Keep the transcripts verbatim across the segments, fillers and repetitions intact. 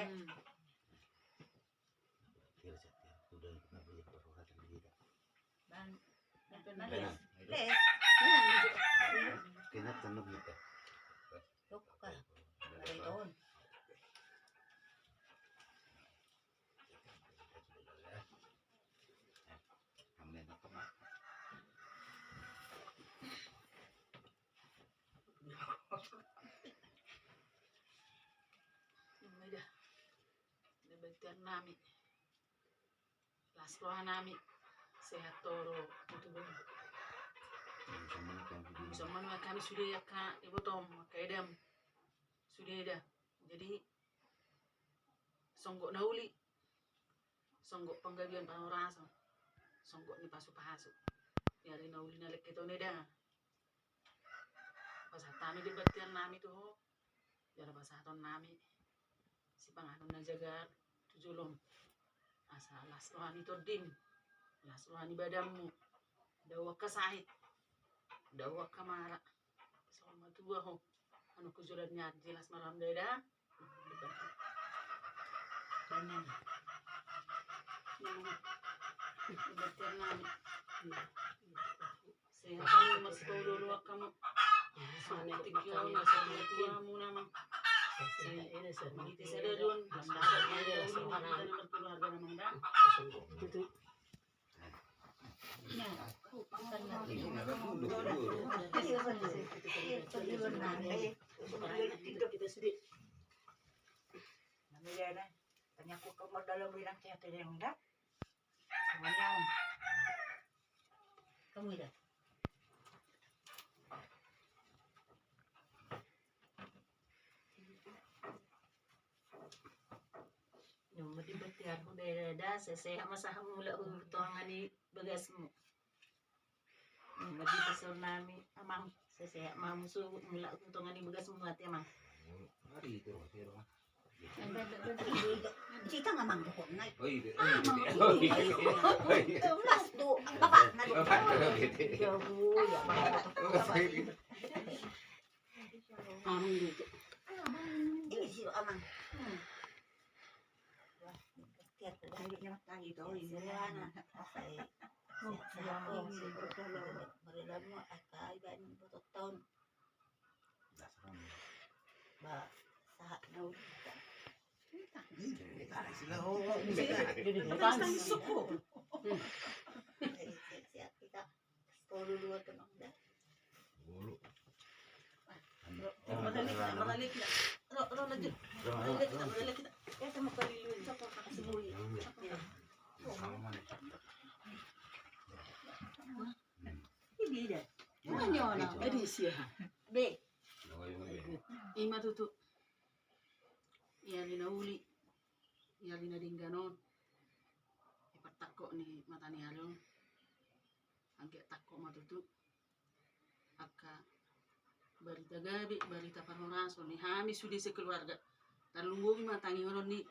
Kira setia, udah pernah beli peroratan di kita. Bang, les. Kena tanduk kita. Tuh, Kak. Ada itu. Nami. Las roha nami. Sehat toro tutu bang. Bisa mana kami sude ya kak ibotom kak edam. Sude dah. Jadi songgok na uli, songgok panggabean panoraso, songgok ni pasu-pasu. Yari na uli na lekketon eda. Pasahat nami di batian nami tu ho. Jala pasahaton nami sipanganon na jagar tu jolom. Asa las roha ni tondim, las roha ni badanmu. Dao angka sahit, dao angka mara. Songon matua ho. Anu ku jolan ni arji las malam deda. Sehat ma sipau dolo angka ma. Sama tingki au na sama tuamu nama. Ite sadarion. Keluarga nama. Tanya aku ke modal yang bilang saya tanya yang enggak. Kamu ida. Numa di batiarhu deda, sehat ma sahat mulak hu tonga ni bagasmu. Numa di pasahat nami amang. Sehat ma musu mulak hu tonga ni bagasmu ate amang. Ari itu roh sero. Cita ngamang pokokna. Oh iya. Ulas tu bapak na tu. Bapak na tu. Jauh ya bapak. Amang gitu. Ini si amang. Tiap hari nyamat lagi tu ini. Berlamu akai bani botot tahun. Ba, sahat na urusan. Sepuluh dua tenang dah. Madali kita, madali kita. Ro, ro, lanjut. Madali kita, madali kita. Ya, sama kali lu, cokok, kasih bui. Ini beda. Ini orang. Ini sih. Be. Ima tutu. Ia lina uli. Ia lina dingganon. Ipat takok ni mata ni along. Angke takok ma tutu. Angka barita gabe, barita parhorason ni hami sude sekeluarga. Tarlumobi ma tangihonon ni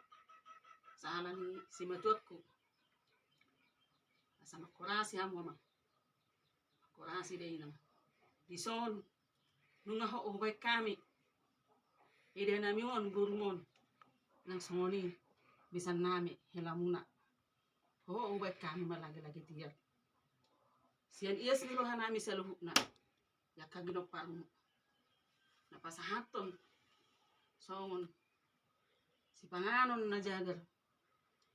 sahala ni simatuakku. Asa mangkorasi hamu amang. Mangkorasi de inang. Dison nunga ho hubaen hami. Eda nami on borum on. Nang songon i besan nami helamuna. Ho hubaen hami marlage-lage tiar. Sian ias ni roha nami saluhutna. Jaka ginomparmu. Na pasahathon songon sipanganon na jagar.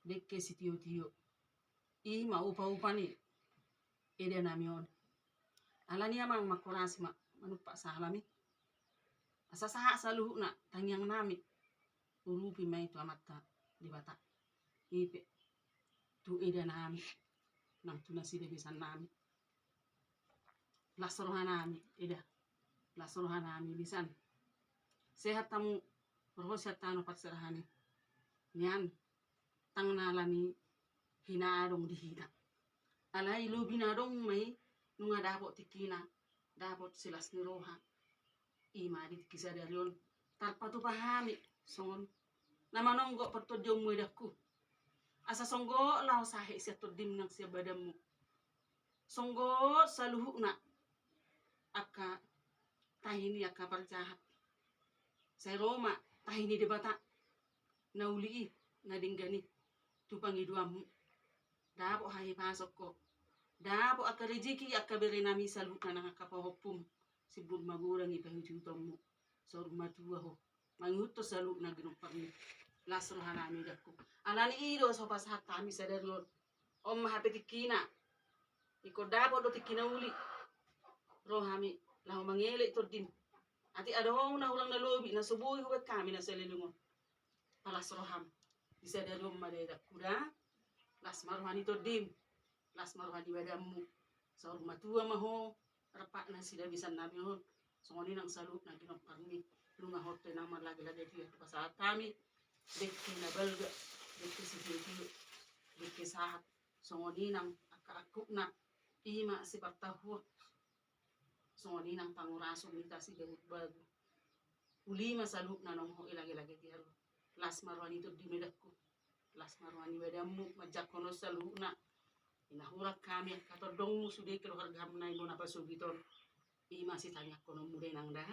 Dengke sitio-tio. I ma upa-upa ni eda nami on. Alani amang mangkorasi ma manumpak sahalami. Asa sahat saluhutna tangiang nami. Urupi ma i tu Amanta Debata. Ipe tu eda nami nang tu nasida besan nami. Las roha nami eda. Las roha nami besan. Sehat hamu ro sian tano parserahan i. Nian tang na alani hina adong di hita. Alai lobi na adong ma i nunga dapot tingkina dapot silas ni roha. Ima di tingki sadari on tarpatupa hami songon na manonggo partondionmu edangku. Asa songgok laho sahe sian tondim nang sian badanmu. Songgok saluhutna angka tahi ni angka parjahat. Sai ro ma tahi ni Debata. na uli i, na denggan i tu pangidoanmu. Dapot hahipason ho, dapot angka rejeki angka berenami saluhutna nang angka pahompum, simbur magodang i paihutihutonmu. Saur matua ho mangihuthon saluhutna ginomparmi. Las rohanami dangku. Alani i do so pasahat hami sadari on. On ma hape tingkina. Ingkon dapot do tingki na uli. Ro hami laho mangelek tondim. Atik adong na hurang na lobi na so boi hubaen hami na saleleng on. Palas roham. Di sadari on ma da dangku da. Las ma roha ni tondim. Las ma roha ni badanmu. Saur matua ma ho. Rap na sidabesan nami on. Songon i nang saluhutna ginomparmi. Nunga hot pe nang marlage-lage dia tu pasahat hami. Dengke na balga. Dengke sitio-tio. Dengke sahat. Songon i nang angka angkupna. I ma sipartahuon. Songon i nang pangurason ni tasi gaut bagu. Uli ma saluhutna nang ho i lage-lage dia ro. Las ma roha ni tondim dangku. Las ma roha ni badanmu manjangkon on saluhutna. I na hurang hami angka tondongmu sude keluargam na i bona pasogit on. I ma sitangiangkononmu da inang da.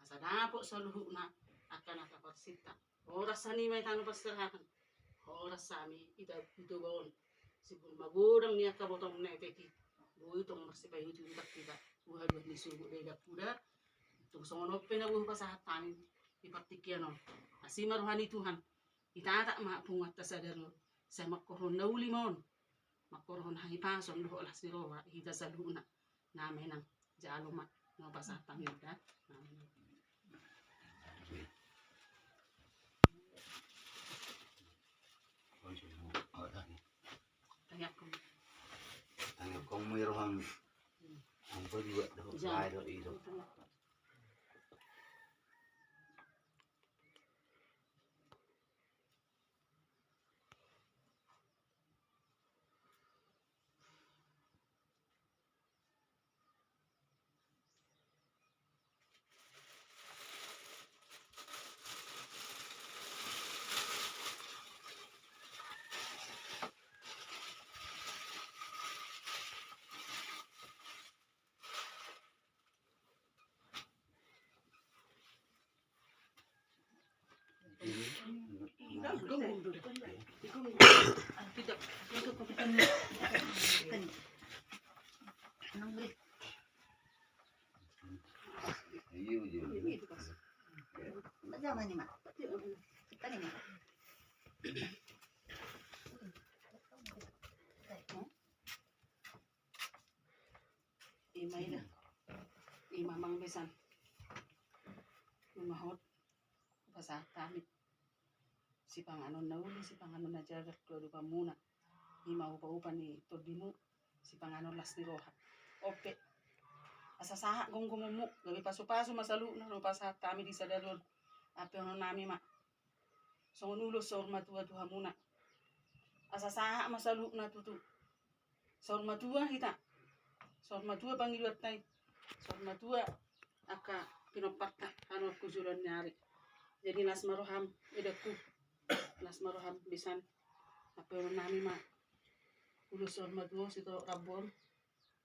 Asa dapot saluhutna angka na taparsinta. Horas hami ma i tano parserahan. Horas hami i Toba on. Simbur magodang ni angka botom na etek i. Boi tong marsipaihuthon hita. Buha duan ni suhut da dangku da. Tung songon on pe na boi hupasahat hami di partingkian on. Asi ma roha ni Tuhan. Ditatap ma punguanta sadari on. Sai mangkorhon na uli ma on. Mangkorhon hahipason dohot las ni roha hita saluhutna. Nami nang jalo ma. Nunga pasahat hami da. Nami nang. Tangiangkon. Tangiangkon mui roham. Angkon juga dohot. Jalo. Lae dohot i do. Ima ina. Ima mang besan. Ima hot. Pasahat hami. Sipanganon na uli, sipanganon na jagar tu adopanmuna. Ima upa-upa ni tondimu, sipanganon las ni roha. Ope. Asa sahat gomgomonmu, gabe pasu-pasu ma saluhutna, na pasahat hami di sadari on. Ampuhonon nami ma. Songon ulos saur matua tu hamuna. Asa sahat ma saluhutna tutu. Saur matua hita. Saur matua pangidoanta i. Saur matua angka pinomparta, anu angka joloan ni ari. Jadi las ma roham, edangku. Las ma roham, besan. Ampuhonon nami ma. Ulos saur matua, sitorop rambu on.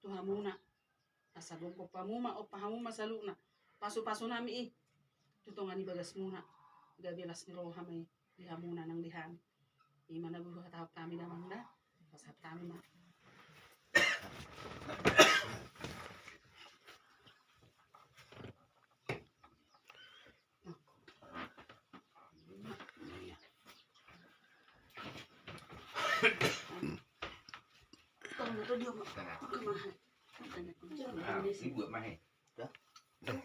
Tu hamuna. Asa gomgom hamu ma, ompa hamu ma saluhutna. Pasu-pasu nami i. Tu tonga ni bagasmuna. Gabe las ni roha ma i. Di hamuna nang di hami. Ima na boi huhatahon hami damang da. Pasahat hami ma. Tengah. Ini buat mah, eh. Dah. Dah.